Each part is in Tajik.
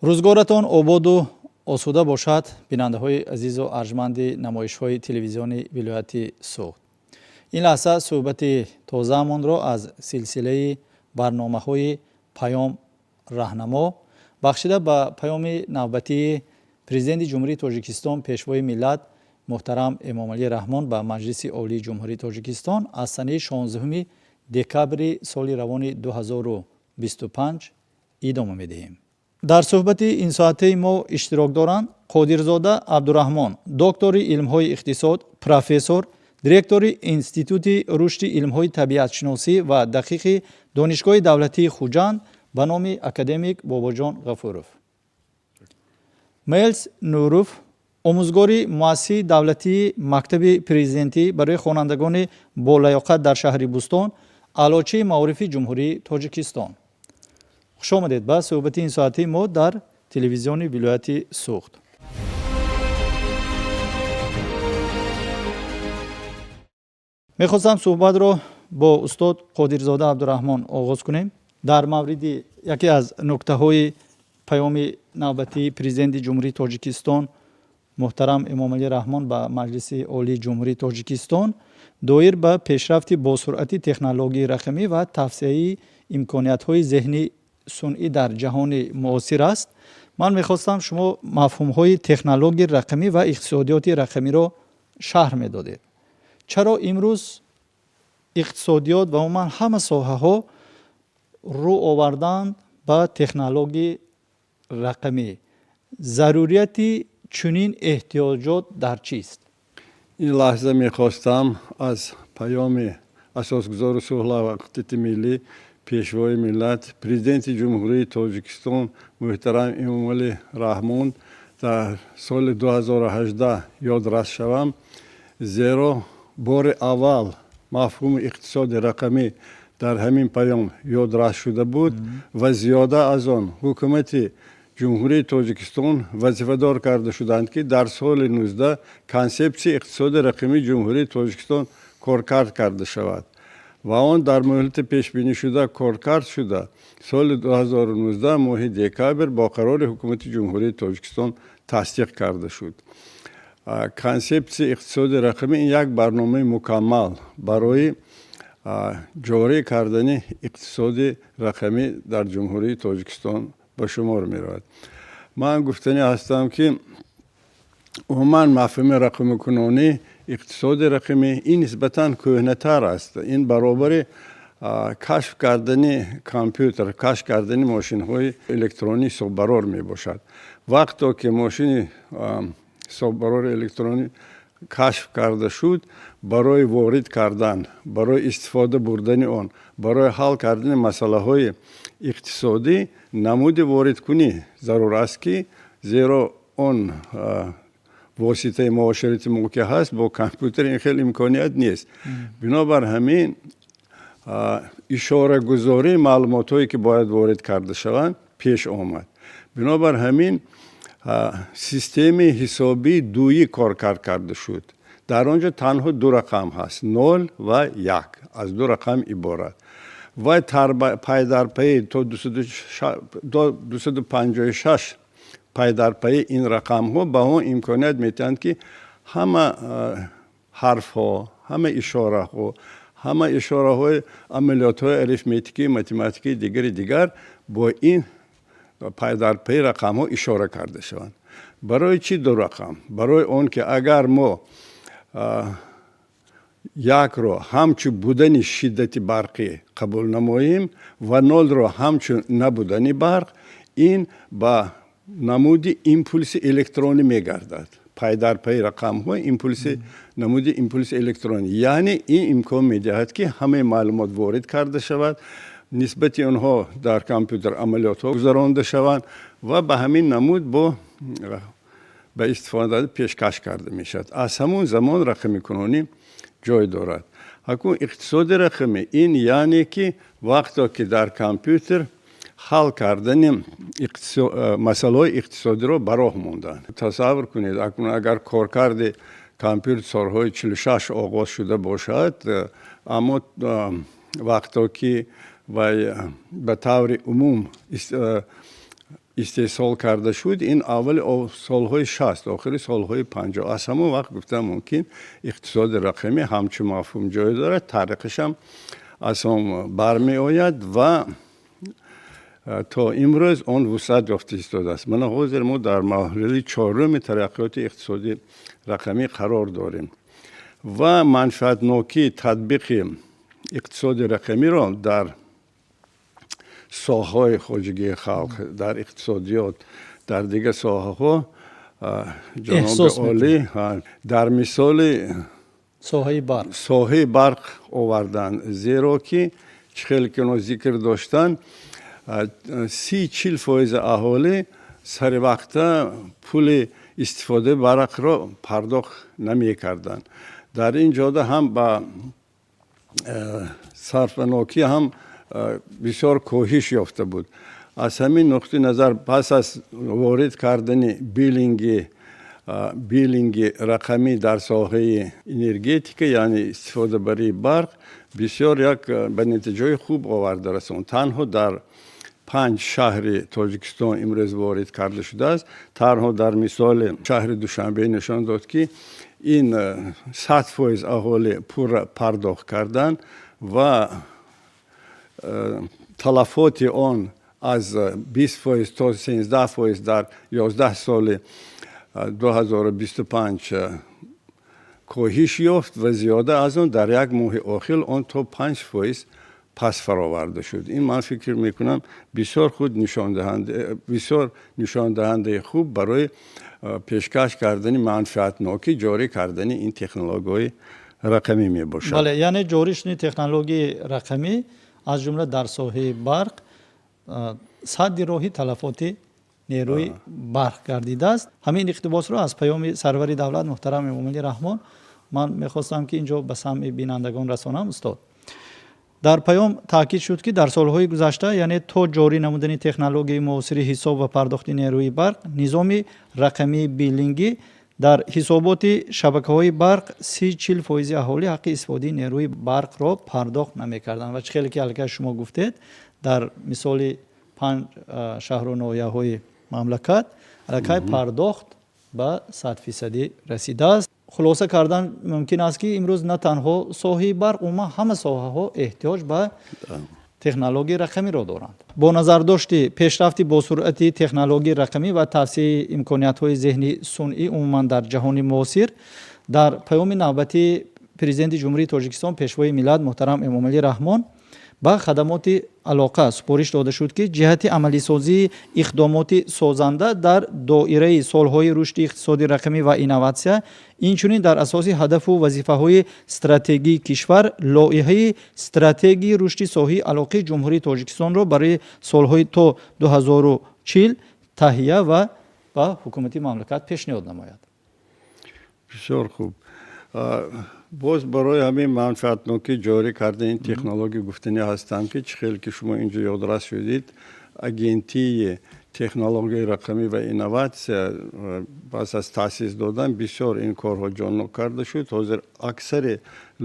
Рӯзгоратон ободу осуда бошад, бинандаҳои азизу арҷманди намоишҳои телевизиони вилояти Суғд. Ин лаҳза суҳбати тозаамонро аз силсилаи барномаҳои «Паём раҳнамо», бахшида ба паёми навбатии Президенти Ҷумҳурии Тоҷикистон, Пешвои миллат муҳтарам Эмомалӣ Раҳмон ба Маҷлиси Олии Ҷумҳурии Тоҷикистон аз санаи 16 декабри соли равони 2025 идома медиҳем. Дар суҳбати инсоатаи мо иштирок доранд Қодирзода Абдураҳмон, доктори илмҳои иқтисод, профессор, директори Институти рушди илмҳои табиатшиносӣ ва дақиқи Донишгоҳи давлатии Хуҷанд ба номи академик Бобоҷон Ғафуров, Мелс Нуров, омӯзгори муассисаи давлатии мактаби президентӣ барои хонандагони болаёқат дар шаҳри Бӯстон, аълочии маорифи Ҷумҳурии Тоҷикистон. Хуш омадед ба суҳбати инсоатии мо дар телевизиони вилояти Суғд. Мехостам суҳбатро бо устод Қодирзода Абдураҳмон оғоз кунем. Дар мавриди яке аз нуктаҳои паёми навбатии Президенти Ҷумҳурии Тоҷикистон муҳтарам Эмомалӣ Раҳмон ба Маҷлиси Олии Ҷумҳурии Тоҷикистон доир ба пешрафти босуръати технологияи рақамӣ ва тавсеаи имкониятҳои зеҳни сунъӣ дар ҷаҳони муосир аст. Ман мехостам, шумо мафҳумҳои технологияи рақамӣ ва иқтисодиёти рақамиро шарҳ медодед. Чаро имрӯз иқтисодиёт ва умуман ҳама соҳаҳо рӯ оварданд ба технологияи рақамӣ? Зарурияти чунин эҳтиёҷот дар чист? Ин лаҳза мехостам аз паёми асосгузори сулҳу ваҳдати миллӣ, Пешвои миллат, Президенти Ҷумҳурии Тоҷикистон муҳтарам Эмомалӣ Раҳмон дар соли 2018 ёдрас шавам, зеро бори аввал мафҳуми иқтисоди рақамӣ дар ҳамин паём ёдрас шуда буд ва зиёда аз он ҳукумати Ҷумҳурии Тоҷикистон вазифадор карда шуданд, ки дар соли 19 консепсияи иқтисоди рақамии Ҷумҳурии Тоҷикистон коркард карда шавад ва он дар муҳлати пешбинишуда коркард шуда, соли 2019 моҳи декабр бо қарори Ҳукумати Ҷумҳурии Тоҷикистон тасдиқ карда шуд. Консепсияи иқтисоди рақамӣ ин як барномаи мукаммал барои ҷорӣ кардани иқтисоди рақамӣ дар Ҷумҳурии Тоҷикистон ба шумор меравад. Ман гуфтанӣ ҳастам, ки умуман мафҳуми рақамикунонӣ, иқтисоди рақамӣ ин нисбатан кӯҳнатар аст. Ин баробари кашф кардани компютер, кашф кардани мошинҳои электронӣ ҳисоббарор мебошад. Вақто ки мошини ҳисоббарори электронӣ кашф карда шуд, барои ворид кардан, барои истифода бурдани он, барои ҳал кардани масъалаҳои иқтисодӣ намуди воридкунӣ зарур аст, ки зеро он воситаи муоширати мо ки ҳаст, бо компютер ин хел имконият нест. Бинобар ҳамин ишорагузории маълумотҳое, ки бояд ворид карда шаванд, пеш омад. Бинобар ҳамин системаи ҳисобии дуӣ коркард карда шуд. Дар он ҷо танҳо ду рақам ҳаст, нол ва як, аз ду рақам иборат. Вай пайдарпайи то 256 пайдарпайи ин рақамҳо ба он имконият медиҳанд, ки ҳама ҳарфҳо, ҳама ишораҳо, ҳама ишораҳои амалиётҳои арифметикӣ, математикии дигари дигар бо ин пайдарпайи рақамҳо ишора карда шаванд. Барои чӣ ду рақам? Барои он ки агар мо якро ҳамчун будани шиддати барқӣ қабул намоем ва нолро ҳамчун набудани барқ, ин ба намуди импулси электронӣ мегардад. Пайдарпайи рақамҳо импулси, намуди импулси электронӣ, яъне ин имкон медиҳад, ки ҳамаи маълумот ворид карда шавад, нисбати онҳо дар компютер амалиётҳо гузаронда шаванд ва ба ҳамин намуд бо ба истифода пешкаш карда мешавад. Аз ҳамон замон рақамикунонӣ ҷой дорад. Ҳакун иқтисоди рақамӣ ин яъне ки вақто ки дар компютер ҳал кардани масъалаҳои иқтисодиро ба роҳ монданд. Тасаввур кунед, акнун агар коркарди компютер солҳои 46 оғоз шуда бошад, аммо вақто ки вай ба таври умум Истеҳсол карда шуд ин аввали солҳои 60, охири солҳои 50. Аз ҳамон вақт гуфтан мумкин, иқтисоди рақамӣ ҳамчун мафҳум ҷой дорад, таърихашам аз он бармеояд ва то имрӯз он вусъат ёфта истодааст. Мана ҳозир мо дар марҳилаи чоруми тараққиёти иқтисоди рақамӣ қарор дорем ва манфиатнокии татбиқи иқтисоди рақамиро дар соҳаҳои хоҷагии халқ, дар иқтисодиёт, дар дигар соҳаҳо ҷаноби олӣ дар мисоли соҳаи барқ соҳаи барқ оварданд, зеро ки чӣ хеле ки оно зикр доштанд, 30-40% аҳолӣ сари вақта пули истифодаи барқро пардохт намекарданд. Дар ин ҷода ҳам ба сарфанокӣ ҳам бисёр коҳиш ёфта буд. Аз ҳамин нуқтаи назар, пас аз ворид кардани биллинги рақамӣ дар соҳаи энергетика, яъне истифодабарии барқ, бисёр як ба натиҷаҳои хуб оварда расонд. Танҳо дар панҷ шаҳри Тоҷикистон имрӯз ворид карда шудааст. Танҳо дар мисоли шаҳри Душанбе нишон дод, ки ин 100% аҳолӣ пурра пардохт карданд ва талафоти он аз 20% то 13% дар 11 соли 2025 коҳиш ёфт ва зиёда аз он, дар як моҳи охир он то 5% пас фароварда шуд. Ин, ман фикр мекунам, бисёр худ бисёр нишондиҳандаи хуб барои пешкаш кардани манфиатнокӣ ҷорӣ кардани ин технологияҳои рақамӣ мебошад. Бале, яъне ҷорӣ шудани технологияи рақамӣ, аз ҷумла дар соҳаи барқ, садди роҳи талафоти нерӯи барқ гардидааст. Ҳамин иқтибосро аз паёми сарвари давлат муҳтарам Эмомалӣ Раҳмон ман мехостам, ки инҷо ба самъи бинандагон расонам. Устод, дар паём таъкид шуд, ки дар солҳои гузашта, яъне то ҷорӣ намудани технологияи муосири ҳисоб ва пардохти нерӯи барқ, низоми рақамии биллингӣ дар ҳисоботи шабакаҳои барқ, 30-40% аҳолӣ ҳаққи истифодаи нерӯи барқро пардохт намекарданд. Ва чӣ хеле ки аллакай шумо гуфтед, дар мисоли панҷ шаҳру ноҳияҳои мамлакат аллакай пардохт ба 100-фисадӣ расидааст. Хулоса кардан мумкин аст, ки имрӯз на танҳо соҳаи барқ, умуман ҳама соҳаҳо эҳтиёҷ ба технологияи рақамиро доранд. Бо назардошти пешрафти босуръати технологияи рақамӣ ва тавсеаи имкониятҳои зеҳни сунъӣ умуман дар ҷаҳони муосир, дар паёми навбатии Президенти Ҷумҳурии Тоҷикистон, Пешвои миллат муҳтарам Эмомалӣ Раҳмон ба хадамоти алоқа супориш дода шуд, ки ҷиҳати амалисозии иқдомоти созанда дар доираи солҳои рушди иқтисоди рақамӣ ва инноватсия, инчунин дар асоси ҳадафу вазифаҳои стратегии кишвар, лоиҳаи стратегии рушди соҳаи алоқаи Ҷумҳурии Тоҷикистонро барои солҳои то 2040 таҳия ва ба ҳукумати мамлакат пешниҳод намояд. Бисёр хуб. Боз барои ҳамин манфиатнокӣ ҷорӣ кардани ин технология гуфтанӣ ҳастам, ки чӣ хеле ки шумо инҷо ёдрас шудед, Агентии технологияи рақамӣ ва инноватсия пас аз таъсис додан бисёр ин корҳо ҷоннок карда шуд. Ҳозир аксари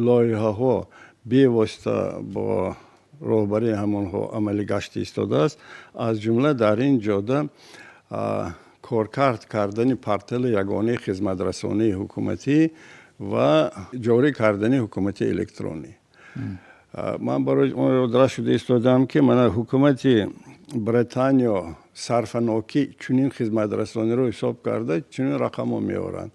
лоиҳаҳо бевосита бо роҳбарии ҳамонҳо амалӣ гашта истодааст. Аз ҷумла дар ин ҷода коркард кардани портали ягонаи хизматрасонии ҳукуматӣ ва ҷорӣ кардани ҳукумати электронӣ. Ман барои он ёдрас шуда истодам, ки мана ҳукумати Британиё сарфанокӣ чунин хизматрасониро ҳисоб карда, чунин рақамҳо меоранд: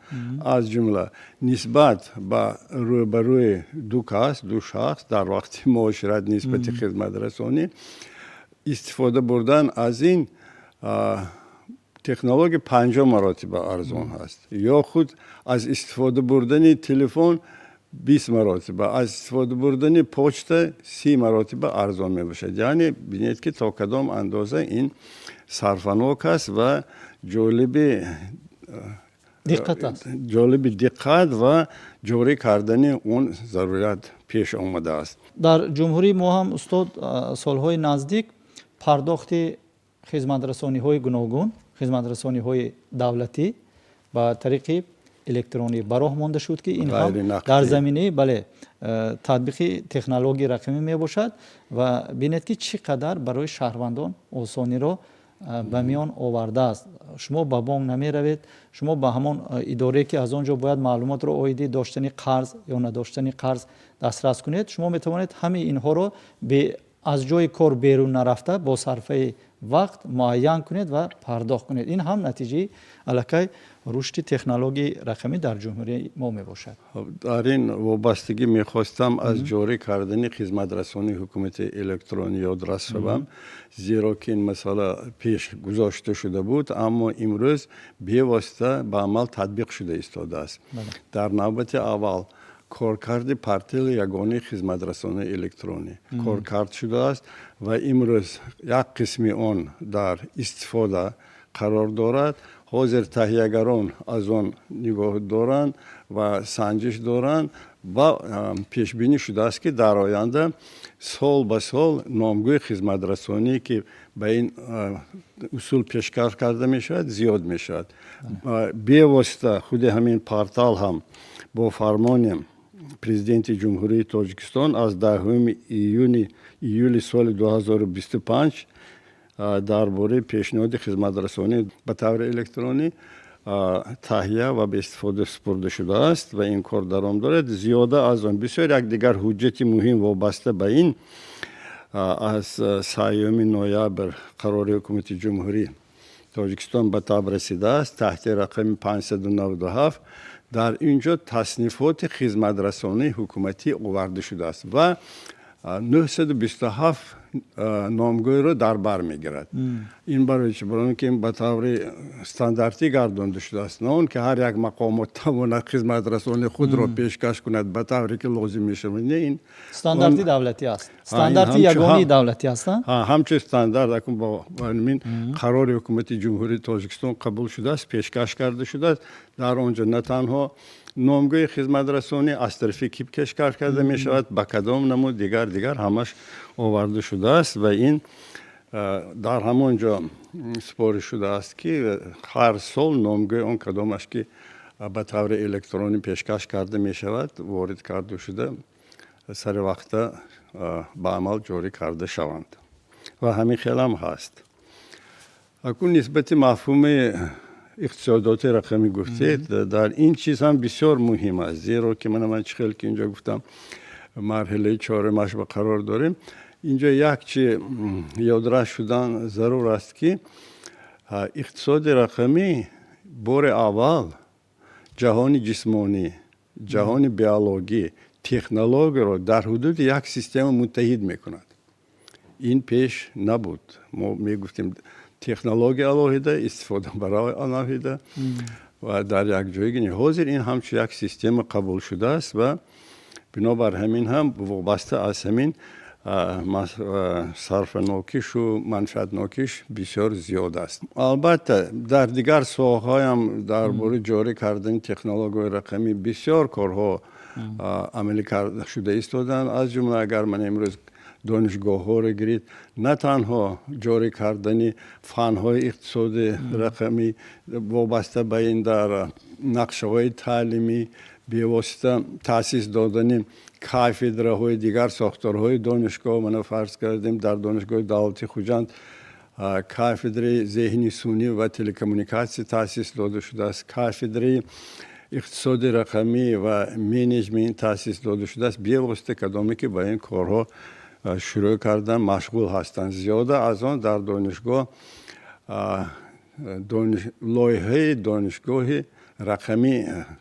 аз ҷумла нисбат ба рӯбарӯи ду кас, ду шахс дар вақти муошират нисбати хизматрасонӣ истифода бурдан аз ин технология 50 маротиба арзон ҳаст ё худ аз истифода бурдани телефон 20 маротиба, аз истифода бурдани почта 30 маротиба арзон мебошад. Яъне бинед, ки то кадом андоза ин сарфанок аст ва ҷолиби диққат аст. Ҷолиби диққат ва ҷорӣ кардани он зарурият пеш омадааст. Дар ҷумҳурии мо ҳам, устод, солҳои наздик пардохти хизматрасониҳои гуногун, хизматрасониҳои давлатӣ ба тариқи электронӣ ба роҳ монда шуд, ки ин ҳам дар заминаи, бале, татбиқи технологияи рақамӣ мебошад. Ва бинед, ки чӣ қадар барои шаҳрвандон осониро ба миён овардааст. Шумо ба бонк намеравед, шумо ба ҳамон идорае, ки аз он ҷо бояд маълумотро оиди доштани қарз ё надоштани қарз дастрас кунед, шумо метавонед ҳамаи инҳоро аз ҷои кор берун нарафта бо сарфаи вақт муайян кунед ва пардохт кунед. Ин ҳам натиҷаи аллакай рушди технологияи рақамӣ дар ҷумҳурии мо мебошад. Дар ин вобастагӣ мехостам аз ҷорӣ кардани хизматрасонии ҳукумати электронӣ ёдрас шавам, зеро ки ин масъала пеш гузошта шуда буд, аммо имрӯз бевосита ба амал татбиқ шуда истодааст. Дар навбати аввал коркарди портали ягонаи хизматрасонии электронӣ коркард шудааст ва имрӯз як қисми он дар истифода қарор дорад. Ҳозир таҳиягарон аз он нигоҳ доранд ва санҷиш доранд ва пешбинӣ шудааст, ки дар оянда сол ба сол номгӯи хизматрасоние, ки ба ин усул пешкаш карда мешавад, зиёд мешавад. Бевосита худи ҳамин портал ҳам бо фармони Президенти Ҷумҳурии Тоҷикистон аз 10 июли соли 2025 дар бораи пешниҳоди хизматрасонӣ ба таври электронӣ таҳия ва ба истифода супурда шудааст ва ин кор давом дорад. Зиёда аз он, бисёр як дигар ҳуҷҷати муҳим вобаста ба ин аз 3 ноябр қарори Ҳукумати Ҷумҳурии Тоҷикистон ба таб расидааст таҳти рақами 597. Дар ин ҷо таснифоти хизматрасонии ҳукуматӣ оварда шудааст ва 927 номгӯйро дар бар мегирад. Ин барои чи? Барои он ки ин ба таври стандартӣ гардонда шудааст, на он ки ҳар як мақомот тавонад хизматрасонии худро пешкаш кунад ба тавре ки лозим мешавад. Не, ин стандарти давлатӣ аст, стандарти ягонии давлатӣ аст. Ҳамчун стандарт акун бо ин қарори Ҳукумати Ҷумҳурии Тоҷикистон қабул шудааст, пешкаш карда шудааст. Дар он ҷо на танҳо номгӯи хизматрасонӣ аз тарафи ки пешкаш карда мешавад, ба кадом намуд, дигар дигар, ҳамаш оварда шудааст ва ин дар ҳамон ҷо супориш шудааст, ки ҳар сол номгӯи он кадомаш, ки ба таври электронӣ пешкаш карда мешавад, ворид карда шуда, сари вақта ба амал ҷорӣ карда шаванд ва ҳамин хелам ҳаст. Акун нисбати мафҳуми иқтисодоти рақамӣ гуфтед, дар ин чиз ҳам бисёр муҳим аст, зеро ки ман чӣ хел ки инҷо гуфтам, марҳилаи чорумаш ба қарор дорем. Инҷо як чи ёдрас шудан зарур аст, ки иқтисоди рақамӣ бори аввал ҷаҳони ҷисмонӣ, ҷаҳони биологӣ, технологияро дар ҳудуди як система муттаҳид мекунад. Ин пеш набуд. Мо мегуфтем, технология алоҳида, истифодабарҳои алоҳида ва дар як ҷойгӣ. Ҳозир ин ҳамчун як система қабул шудааст ва бинобар ҳамин ҳам вобаста аз ҳамин сарфанокишу манфиатнокиш бисёр зиёд аст. Албатта, дар дигар соҳаҳоям дар бораи ҷорӣ кардани технологияи рақамӣ бисёр корҳо амалӣ шуда истоданд. Аз ҷумла, агар ман имрӯз донишгоҳҳоро гирид, на танҳо ҷорӣ кардани фанҳои иқтисоди рақамӣ вобаста ба ин дар нақшаҳои таълимӣ, бевосита таъсис додани кафедраҳои дигар сохторҳои донишгоҳ. Мана, фарз кардем, дар Донишгоҳи давлатии Хуҷанд кафедраи зеҳни сунъӣ ва телекоммуникатсия таъсис дода шудааст, кафедраи иқтисоди рақамӣ ва менеҷмент таъсис дода шудааст. Бевосита кадоме ки ба ин корҳо шурӯъ кардан, машғул ҳастанд. Зиёда аз он, дар донишгоҳ лоиҳаи донишгоҳи рақамӣ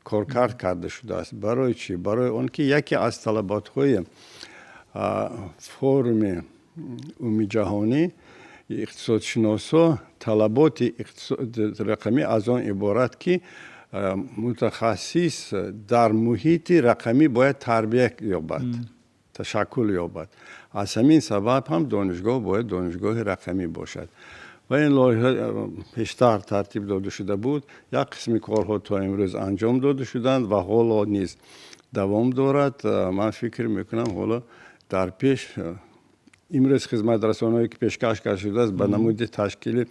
коркард карда шудааст. Барои чӣ? Барои он ки яке аз талаботҳои форуми умумиҷаҳонӣ иқтисодшиносо, талаботи иқтисоди рақамӣ аз он иборат, ки мутахассис дар муҳити рақамӣ бояд тарбия ёбад, ташаккул ёбад. Аз ҳамин сабаб ҳам донишгоҳ бояд донишгоҳи рақамӣ бошад ва ин лоиҳа пештар тартиб дода шуда буд. Як қисми корҳо то имрӯз анҷом дода шуданд ва ҳоло низ давом дорад. Ман фикр мекунам, ҳоло дар пеш имрӯз хизматрасоное ки пешкаш карда шудааст ба намуди ташкили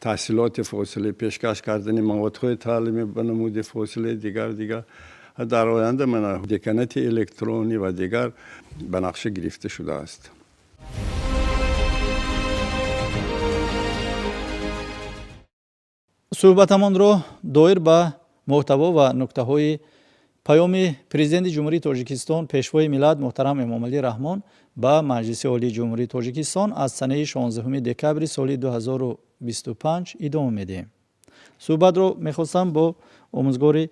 таҳсилоти фосилавӣ, пешкаш кардани маводҳои таълимӣ ба намуди фосилаи, дигар дигар, дар оянда мана деканати электронӣ ва дигар ба нақша гирифта шудааст. Суҳбатамонро доир ба муҳтаво ва нуктаҳои паёми Президенти Ҷумҳурии Тоҷикистон, Пешвои миллат муҳтарам Эмомалӣ Раҳмон ба Маҷлиси Олии Ҷумҳурии Тоҷикистон аз санаи 16 декабри соли 2025 идома медиҳем. Суҳбатро мехостам бо омӯзгори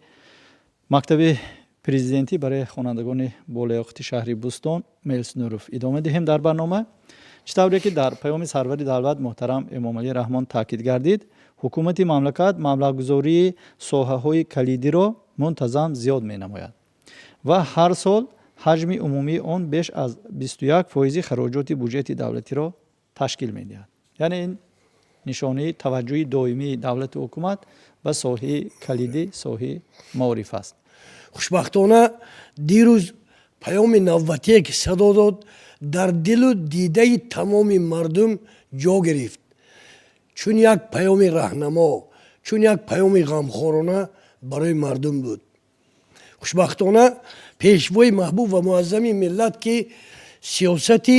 мактаби президентӣ барои хонандагони болаёқати шаҳри Бӯстон Мелс Нуров идома диҳем дар барнома. Чӣ тавре ки дар паёми сарвари давлат муҳтарам Эмомалӣ Раҳмон таъкид гардид, ҳукумати мамлакат маблағгузории соҳаҳои калидиро мунтазам зиёд менамояд ва ҳар сол ҳаҷми умумии он беш аз 21 фоизи хароҷоти буҷети давлатиро ташкил медиҳад. Яъне ин нишонаи таваҷҷӯҳи доимии давлату ҳукумат ба соҳаи калидӣ, соҳаи маориф аст. Хушбахтона, дирӯз паёми навбатие, ки садо дод, дар дилу дидаи тамоми мардум ҷо гирифт, чун як паёми раҳнамо, чун як паёми ғамхорона барои мардум буд. Хушбахтона, Пешвои маҳбуб ва муаззами миллат, ки сиёсати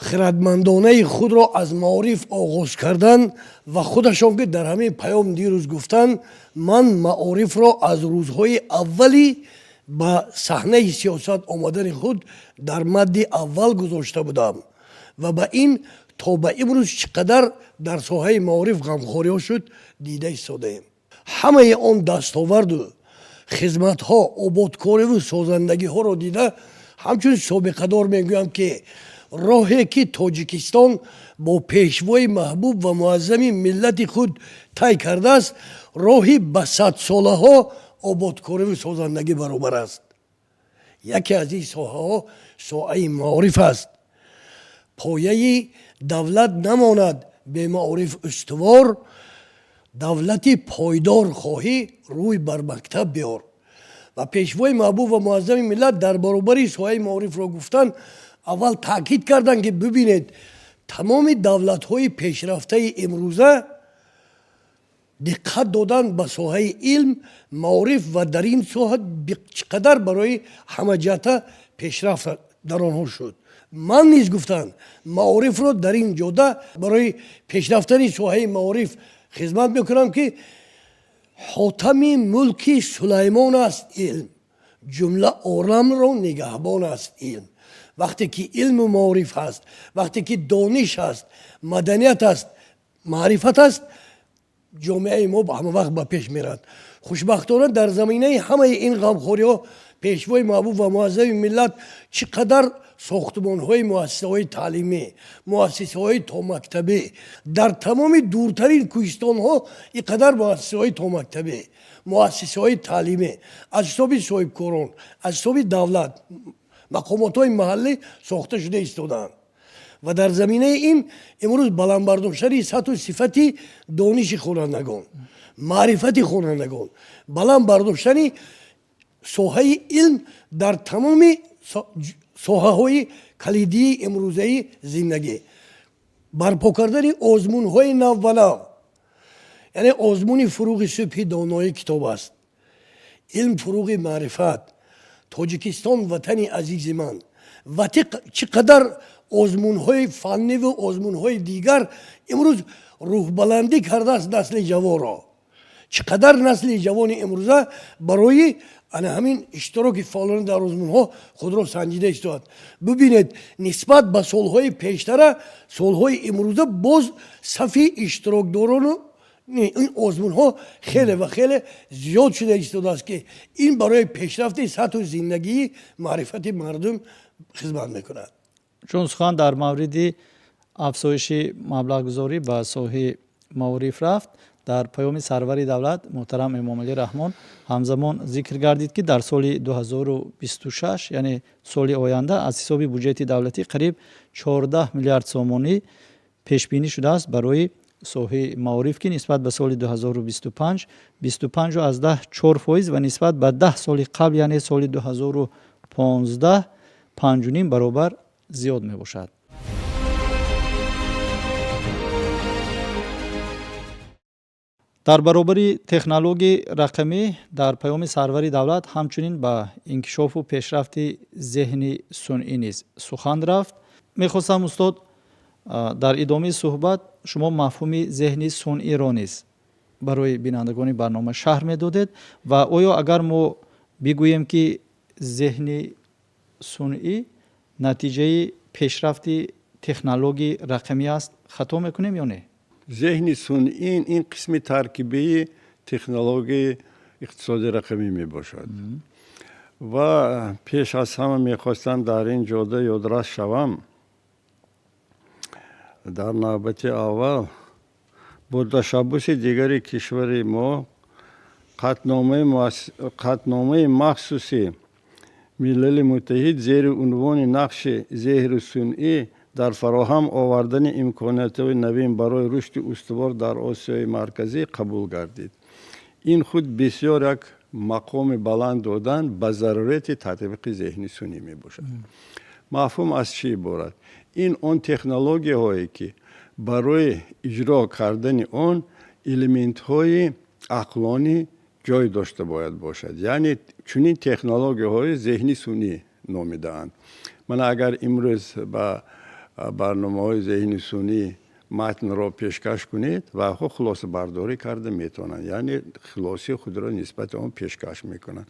хирадмандонаи худро аз маориф оғоз кардан ва худашон ки дар ҳамин паём дирӯз гуфтанд: «Ман маорифро аз рӯзҳои аввали ба саҳнаи сиёсат омадани худ дар мадди аввал гузошта будам» ва ба ин то ба имрӯз чӣ қадар дар соҳаи маориф ғамхориҳо шуд, дида истодаем. Ҳамаи он дастоварду хизматҳо, ободкориву созандагиҳоро дида, ҳамчун собиқадор мегӯям, ки роҳе ки Тоҷикистон бо Пешвои маҳбуб ва муаззами миллати худ тай кардааст, роҳи ба садсолаҳо ободкориву созандагӣ баробар аст. Яке аз ин соҳаҳо соҳаи маориф аст. Пояи давлат намонад бемаориф устувор, давлати пойдор хоҳӣ, рӯй бар мактаб биёр. Ва Пешвои маҳбуб ва муаззами миллат дар баробари соҳаи маорифро гуфтан, аввал таъкид карданд, ки бибинед, тамоми давлатҳои пешрафтаи имрӯза диққат додан ба соҳаи илм, маориф ва дар ин соҳа чӣ қадар барои ҳамаҷиҳата пешрафт дар онҳо шуд. Ман низ, гуфтанд, маорифро дар ин ҷода барои пешрафтани соҳаи маориф хизмат мекунам, ки ҳотами мулки Сулаймон аст илм, ҷумла оламро нигаҳбон аст илм. Вақте ки илму маориф ҳаст, вақте ки дониш ҳаст, маданият аст, маърифат аст, ҷомеаи мо ҳама вақт ба пеш мерад. Хушбахтона, дар заминаи ҳамаи ин ғамхориҳо Пешвои маҳбуб ва муаззами миллат чӣ қадар сохтмонҳои муассисаҳои таълимӣ, муассисаҳои томактабӣ, дар тамоми дуртарин кӯҳистонҳо ин қадар муассисаҳои томактабӣ, муассисаҳои таълимӣ аз ҳисоби соҳибкорон, аз ҳисоби давлат, мақомотҳои маҳаллӣ сохта шуда истодаанд. Ва дар заминаи ин имрӯз баланд бардоштани сатҳу сифати дониши хонандагон, маърифати хонандагон, баланд бардоштани соҳаи илм дар тамоми соҳаҳои калидии имрӯзаи зиндагӣ, барпо кардани озмунҳои навбанав, яъне озмуни «Фуруғи субҳи донои китоб аст», «Илм фуруғи маърифат», «Тоҷикистон ватани азизи ман» ва чӣ қадар озмунҳои фанниву озмунҳои дигар имрӯз рӯҳбаландӣ кардааст насли ҷавонро. Чӣ қадар насли ҷавони имрӯза барои ана ҳамин иштироки фаъолона дар озмунҳо худро санҷида истоад. Бибинед, нисбат ба солҳои пештара солҳои имрӯза боз сафи иштирокдорону ин озмунҳо хеле ва хеле зиёд шуда истодааст, ки ин барои пешрафти сатҳу зиндагии маърифати мардум хизмат мекунад. Чун сухан дар мавриди афзоиши маблағгузорӣ ба соҳаи маориф рафт, дар паёми сарвари давлат муҳтарам Эмомалӣ Раҳмон ҳамзамон зикр гардид, ки дар соли 2026, яъне соли оянда, аз ҳисоби буҷети давлатӣ қариб 14 миллиард сомонӣ пешбинӣ шудааст барои соҳаи маориф, ки нисбат ба соли 2025 25,4% ва нисбат ба 10 соли қабл, яъне соли 2015, 5,5 баробар зиёд мебошад. Дар баробари технологияи рақамӣ дар паёми сарвари давлат ҳамчунин ба инкишофу пешрафти зеҳни сунъӣ низ сухан рафт. Мехостам, устод, Дар идомаи суҳбат шумо мафҳуми зеҳни сунъиро низ барои бинандагони барнома шарҳ медодед ва оё агар мо бигӯем, ки зеҳни сунъӣ натиҷаи пешрафти технологияи рақамӣ аст, хато мекунем ё не? Зеҳни сунъӣ ин қисми таркибии технологияи иқтисоди рақамӣ мебошад. Ва пеш аз ҳама мехостам дар ин ҷода ёдрас шавам. Дар навбати аввал бо ташаббуси дигари кишвари мо қатъномаи махсуси Милали Муттаҳид зери унвони нақши зеҳни сунъӣ дар фароҳам овардани имкониятҳои навин барои рушди устувор дар Осиёи Марказӣ қабул гардид. Ин худ бисёр як мақоми баланд додан ба зарурияти татбиқи зеҳни сунъӣ мебошад. Мафҳум аз чӣ иборат? Ин он технологияҳое, ки барои иҷро кардани он элементҳои ақлонӣ ҷой дошта бояд бошад, яъне чунин технологияҳои зеҳни сунъӣ номидаанд. Мана, агар имрӯз ба барномаҳои зеҳни сунъӣ матнро пешкаш кунед, вайҳо хулосабардорӣ карда метавонанд, яъне хулосаи худро нисбати он пешкаш мекунанд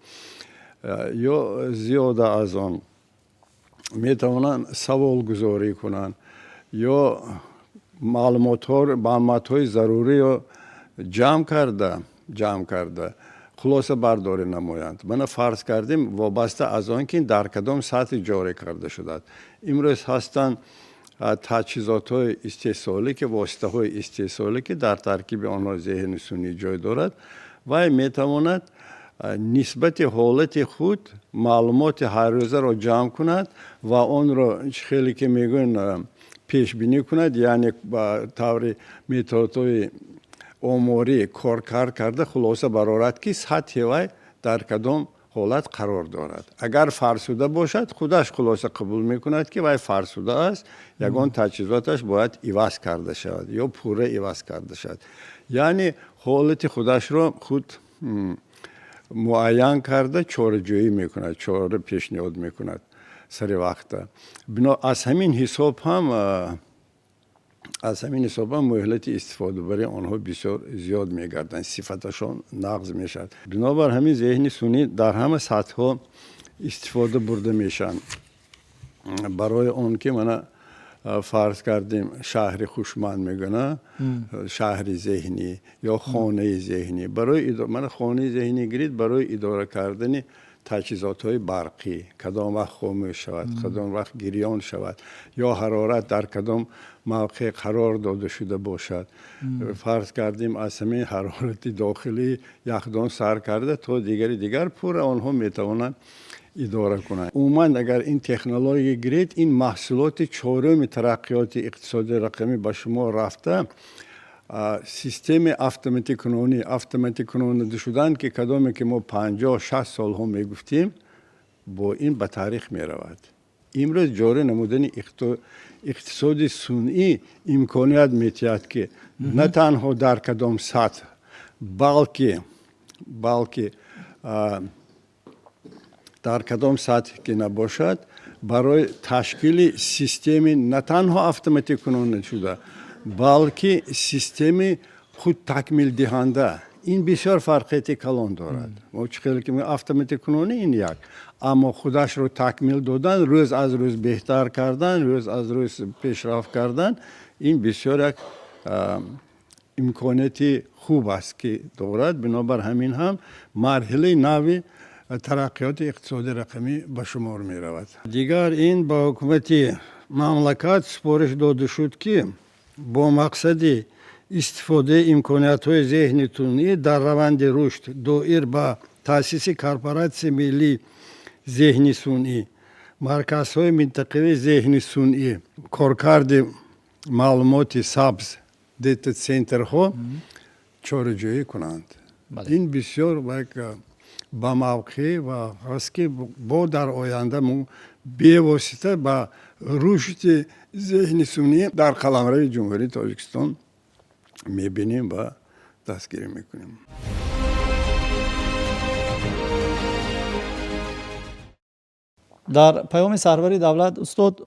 ё зиёда аз он метавонанд саволгузорӣ кунанд ё маълумотҳои заруриро ҷамъ карда хулосабардорӣ намоянд. Мана, фарз кардем, вобаста аз он ки дар кадом сатҳи ҷорӣ карда шудааст. Имрӯз ҳастанд таҷҳизотҳои истеҳсолӣ, ки воситаҳои истеҳсолӣ, ки дар таркиби онҳо зеҳни сунъӣ ҷой дорад. Вай метавонад нисбати ҳолати худ маълумоти ҳаррӯзаро ҷамъ кунад ва онро, чӣ хеле ки мегӯянд, пешбинӣ кунад, яъне ба таври методҳои оморӣ коркард карда хулоса барорад, ки сатҳи вай дар кадом ҳолат қарор дорад. Агар фарсуда бошад, худаш хулоса қабул мекунад, ки вай фарсуда аст, ягон таҷҳизоташ бояд иваз карда шавад ё пурра иваз карда шавад. Яъне ҳолати худашро худ муайян карда, чораҷӯӣ мекунад, чора пешниҳод мекунад сари вақта. Бино аз ҳамин ҳисоб ҳам муҳлати истифодабарии онҳо бисёр зиёд мегарданд, сифаташон нағз мешавад. Бинобар ҳамин зеҳни сунъӣ дар ҳама сатҳҳо истифода бурда мешаванд барои он ки, мана, фарз кардем, шаҳри ҳушманд мегӯна, шаҳри зеҳнӣ ё хонаи зеҳнӣ. Барои, мана, хонаи зеҳнӣ гирид, барои идора кардани таҷҳизотҳои барқӣ, кадом вақт хомӯш шавад, кадом вақт гирён шавад ё ҳарорат дар кадом мавқеъ қарор дода шуда бошад. Фарз кардем, аз ҳамин ҳарорати дохилии яхдон сар карда то дигари дигар пурра онҳо метавонанд идора кунанд. Умуман, агар ин технология гиред, ин маҳсулоти чоруми тараққиёти иқтисоди рақамӣ ба шумор рафта, системаи автоматикунонӣ шудан, ки кадоме ки мо 50-60 солҳо мегуфтем, бо ин ба таърих меравад. Имрӯз ҷорӣ намудани иқтисоди сунъӣ имконият метиҳад, ки на танҳо дар кадом сатҳ, балки дар кадом сатҳ ки набошад, барои ташкили системи на танҳо автоматикунонӣ шуда, балки системи худтакмилдиҳанда. Ин бисёр фарқияти калон дорад. Мо чӣ хеле ки автоматикунонӣ ин як, аммо худашро такмил додан, рӯз аз рӯз беҳтар кардан, рӯз аз рӯз пешрафт кардан, ин бисёр як имконияти хуб аст, ки дорад. Бинобар ҳамин ҳам марҳилаи нави тараққиёти иқтисоди рақамӣ ба шумор меравад. Дигар ин ба ҳукумати мамлакат супориш дода шуд, ки бо мақсади истифодаи имкониятҳои зеҳни сунъӣ дар раванди рушд доир ба таъсиси корпоратсияи миллии зеҳни сунъӣ, марказҳои минтақавии зеҳни сунъӣ, коркарди маълумоти сабз, дата центрҳо чораҷӯӣ кунанд. Ин бисёр як ба мавқеъ ва аст, ки бо дар оянда мо бевосита ба рушди зеҳни сунъӣ дар қаламрави Ҷумҳурии Тоҷикистон мебинем ва дастгирӣ мекунем. Дар паёми сарвари давлат, устод,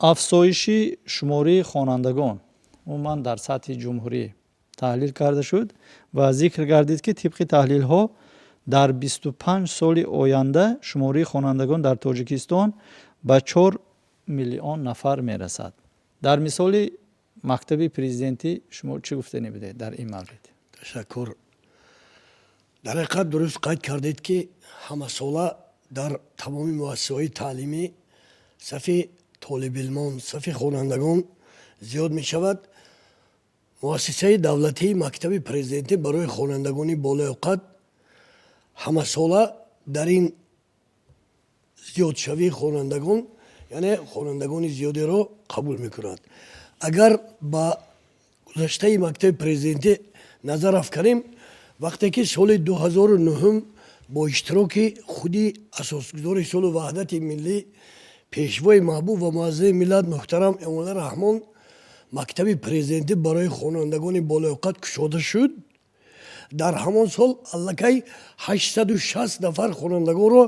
Афзоиши шумории хонандагон умуман дар сатҳи ҷумҳурӣ таҳлил карда шуд ва зикр гардид, ки тибқи таҳлилҳо дар 25 соли оянда шумории хонандагон дар Тоҷикистон ба 4 миллион нафар мерасад. Дар мисоли мактаби президентӣ шумо чӣ гуфтанӣ будед дар ин маврид? Ташаккур. Дар ҳақиқат, дуруст қайд кардед, ки ҳамасола дар тамоми муассисаҳои таълимӣ сафи толибилмон, сафи хонандагон зиёд мешавад. Муассисаи давлатии мактаби президентӣ барои хонандагони болаёқат ҳамасола дар ин зиёдшавии хонандагон, яъне хонандагони зиёдеро қабул мекунад. Агар ба гузаштаи мактаби президентӣ назар афканем, вақте ки соли 2009 бо иштироки худи асосгузори сулҳу ваҳдати миллӣ, пешвои маҳбуб ва муаззами миллат муҳтарам Эмомалӣ Раҳмон мактаби президентӣ барои хонандагони болаёқат кушода шуд, дар ҳамон сол аллакай 860 нафар хонандагонро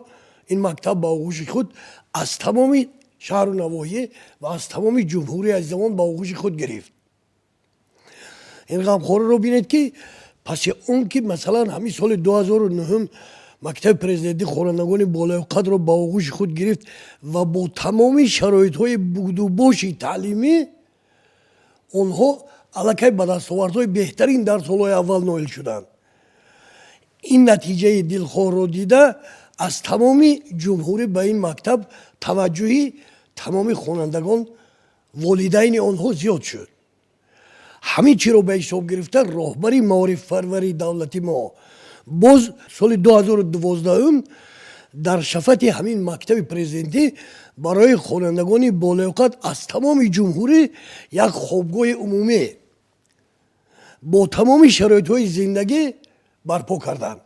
ин мактаб ба оғӯши худ аз тамоми шаҳру навоҳӣ ва аз тамоми ҷумҳурии азизамон ба оғӯши худ гирифт. Ин ғамхориро бинед, ки паси он ки, масалан, ҳамин соли 2009 мактаби президентӣ хонандагони болаёқатро ба оғӯши худ гирифт ва бо тамоми шароитҳои будубоши таълимӣ онҳо аллакай ба дастовардҳои беҳтарин дар солҳои аввал ноил шуданд. Ин натиҷаи дилхоҳро дида, аз тамоми ҷумҳурӣ ба ин мактаб таваҷҷӯҳи тамоми хонандагон, волидайни онҳо зиёд шуд. Ҳамин чиро ба ҳисоб гирифта, роҳбари маорифпарвари давлати мо боз соли 2012 дар шафати ҳамин мактаби президентӣ барои хонандагони болаёқат аз тамоми ҷумҳурӣ як хобгоҳи умумӣ бо тамоми шароитҳои зиндагӣ барпо карданд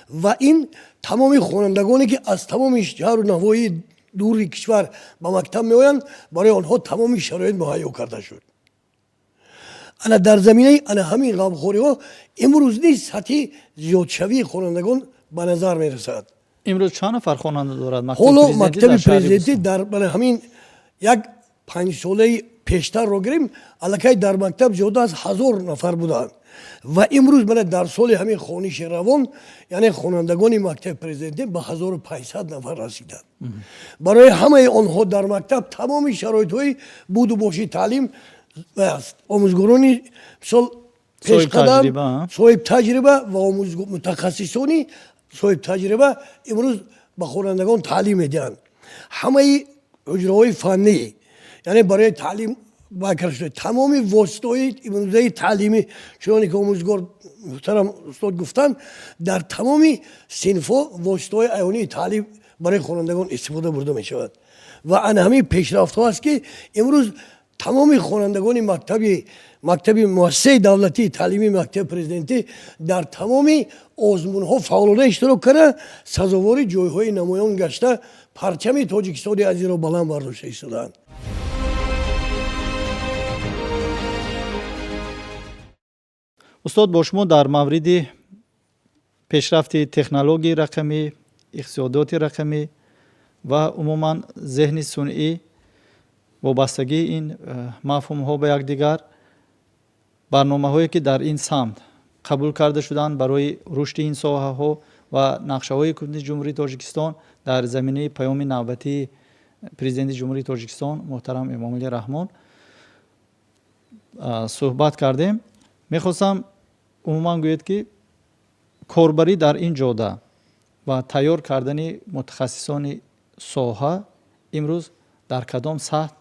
ва ин тамоми хонандагоне, ки аз тамоми шаҳру навоҳии дури кишвар ба мактаб меоянд, барои онҳо тамоми шароит муҳайё карда шуд. Ана дар заминаи ана ҳамин ғамхориҳо имрӯз низ сатҳи зиёдшавии хонандагон ба назар мерасад. Имрӯз чанд нафар хонанда дорад ҳоло мактаби президентӣ? Дар ҳамин як 5 солаи пештарро гирем, аллакай дар мактаб зиёда аз 1000 нафар буданд ва имрӯз мана дар соли ҳамин хониши равон, яъне хонандагони мактаби президентӣ ба 1500 нафар расиданд. Барои ҳамаи онҳо дар мактаб тамоми шароитҳои будубоши таълим аст. Омӯзгорони мисол пешқадам, соҳибтаҷриба ва мутахассисони соҳибтаҷриба имрӯз ба хонандагон таълим медиҳанд. Ҳамаи ҳуҷраҳои фаннӣ, яъне барои таълим бакар шуда, тамоми воситаҳои имрӯзаи таълимӣ, чуноне ки омӯзгор муҳтарам устод гуфтанд, дар тамоми синфҳо воситаҳои аёнии таълим барои хонандагон истифода бурда мешавад. Ва ана ҳамин пешрафтҳо аст, ки имрӯз тамоми хонандагони мактаби муассисаи давлатии таълимии мактаби президентӣ дар тамоми озмунҳо фаъолона иштирок карда, сазовори ҷойҳои намоён гашта, парчами Тоҷикистони азизро баланд бардошта истодаанд. Устод, бо шумо дар мавриди пешрафти технологияи рақамӣ, иқтисодиёти рақамӣ ва умуман зеҳни сунъӣ, вобастагии ин мафҳумҳо ба якдигар, барномаҳое, ки дар ин самт қабул карда шуданд барои рушди ин соҳаҳо ва нақшаҳои ҳукумати Ҷумҳурии Тоҷикистон дар заминаи паёми навбатии Президенти Ҷумҳурии Тоҷикистон муҳтарам Эмомалӣ Раҳмон суҳбат кардем. Мехостам умуман гӯед, ки корбарӣ дар ин ҷода ва тайёр кардани мутахассисони соҳа имрӯз дар кадом сатҳ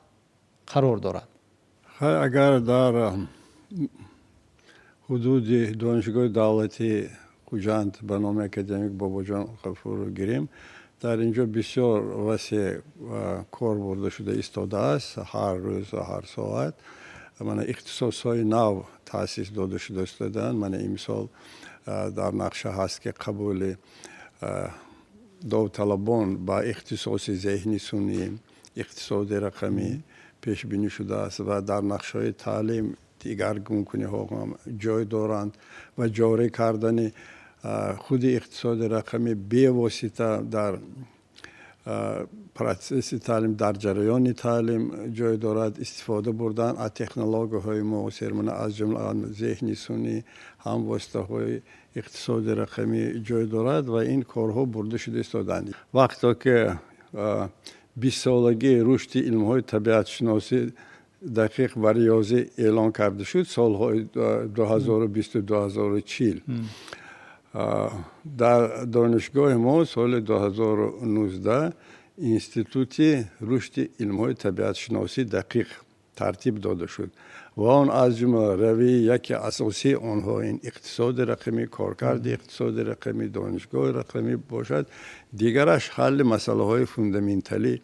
қарор дорад? Агар дар ҳудуди Донишгоҳи давлатии Хуҷанд ба номи академик Бобоҷон Ғафуров гирем, дар ин ҷо бисёр васеъ кор бурда шуда истодааст. Ҳар рӯз ва ҳар соат мана ихтисосҳои нав таъсис дода шуда истодаанд. Мана имсол дар нақша ҳаст, ки қабули довталабон ба ихтисоси зеҳни сунъӣ, иқтисоди рақамӣ пешбинӣ шудааст ва дар нақшаҳои таълим дигаргункуниҳо ҳам ҷой доранд ва ҷорӣ кардани худи иқтисоди рақамӣ бевосита дар Процесси таълим, дар ҷараёни таълим ҷой дорад истифода бурдан аз технологияҳои муосир, мана аз ҷумла зеҳни сунъӣ, ҳам воситаҳои иқтисоди рақамӣ ҷой дорад ва ин корҳо бурда шуда истоданд. Вақто ки 20-солагии рушди илмҳои табиатшиносӣ, дақиқ ва риёзӣ эълон карда шуд, солҳои 2020, 2040, дар донишгоҳи мо соли 2019 Институти рушди илмҳои табиатшиносӣ дақиқ тартиб дода шуд ва он аз ҷумла равияи яке асосии онҳо ин иқтисоди рақамӣ, коркарди иқтисоди рақамӣ, донишгоҳи рақамӣ бошад, дигараш ҳалли масъалаҳои фундаменталии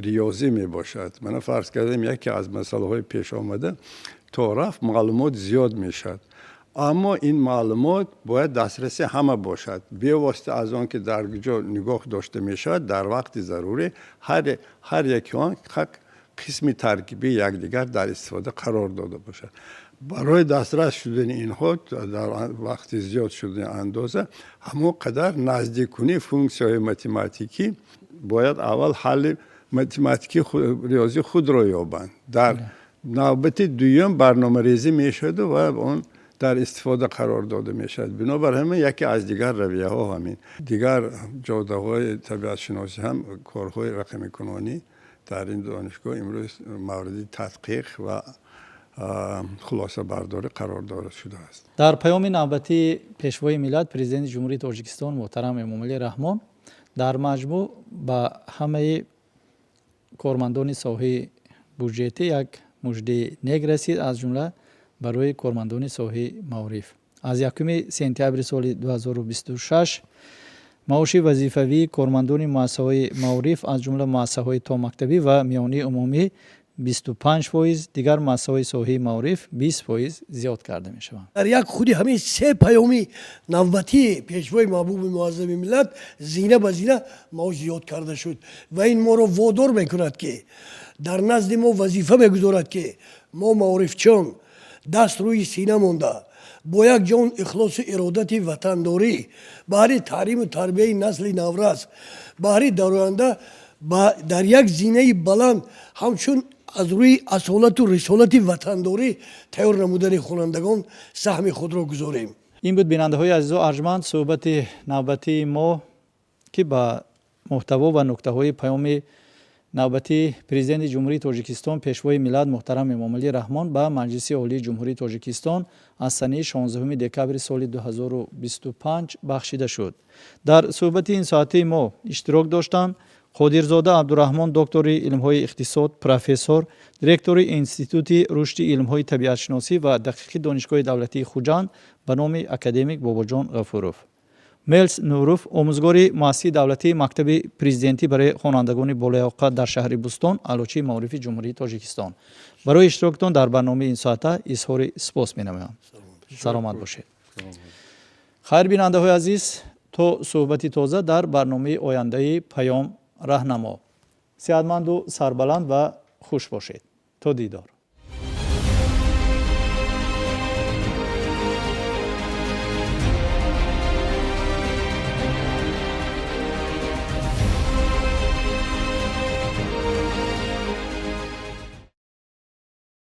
риёзӣ мебошад. Мана, фарз кардем, яке аз масъалаҳои пешомада: то рафт маълумот зиёд мешавад, аммо ин маълумот бояд дастраси ҳама бошад, бевосита аз он ки дар куҷо нигоҳ дошта мешавад. Дар вақти зарурӣ ҳар яки он қисми таркибии якдигар дар истифода қарор дода бошад. Барои дастрас шудани инҳо дар вақти зиёд шудани андоза, ҳамон қадар наздиккунии функсияҳои математикӣ, бояд аввал ҳалли математикӣ, риёзӣ худро ёбанд, дар навбати дуюм барномарезӣ мешаваду ва он дар истифода қарор дода мешавад. Бинобар ҳамин яке аз дигар равияҳо ҳамин. Дигар ҷодаҳои табиатшиносӣ ҳам корҳои рақамикунонӣ дар ин донишгоҳ имрӯз мавриди тадқиқ ва хулосабардорӣ қарор дода шудааст. Дар паёми навбатии Пешвои миллат, Президенти Ҷумҳурии Тоҷикистон муҳтарам Эмомалӣ Раҳмон дар маҷмӯъ ба ҳамаи кормандони соҳаи буҷетӣ як муждаи нек расид, аз ҷумла барои кормандони соҳаи маориф. Аз 1 сентябри соли 2026 маоши вазифавии кормандони муассисаҳои маориф, аз ҷумла муассисаҳои томактабӣ ва миёнии умумӣ, 25%, дигар муассисаҳои соҳаи маориф 20% зиёд карда мешаванд. Дар як худи ҳамин се паёми навбатии Пешвои маҳбуби муаззами миллат зина ба зина маош зиёд карда шуд ва ин моро водор мекунад, ки дар назди мо вазифа мегузорад, ки мо, маорифчиён, даст рӯи сина монда, бо як ҷон ихлосу иродати ватандорӣ баҳри таълиму тарбияи насли наврас, баҳри дар оянда дар як зинаи баланд ҳамчун аз рӯи асолату рисолати ватандорӣ тайёр намудани хонандагон саҳми худро гузорем. Ин буд, бинандаҳои азизу арҷманд, суҳбати навбатии мо, ки ба муҳтаво ва нуктаҳои паёми навбатии Президенти Ҷумҳурии Тоҷикистон, Пешвои миллат муҳтарам Эмомалӣ Раҳмон ба Маҷлиси Олии Ҷумҳурии Тоҷикистон аз санаи 16 декабри соли 2025 бахшида шуд. Дар суҳбати ин соатаи мо иштирок доштанд Қодирзода Абдураҳмон, доктори илмҳои иқтисод, профессор, директори Институти рушди илмҳои табиатшиносӣ ва дақиқи Донишгоҳи давлатии Хуҷанд ба номи академик Бобоҷон Ғафуров, Мелс Нуров, омӯзгори муассисаи давлатии мактаби президентӣ барои хонандагони болаёқат дар шаҳри Бӯстон, аълочии маорифи Ҷумҳурии Тоҷикистон. Барои иштироктон дар барномаи ин соата изҳори сипос менамоям. Саломат бошед. Хайр, бинандаҳои азиз, то суҳбати тоза дар барномаи ояндаи «Паём раҳнамо». Сеҳатманду сарбаланд ва хуш бошед. То дидор.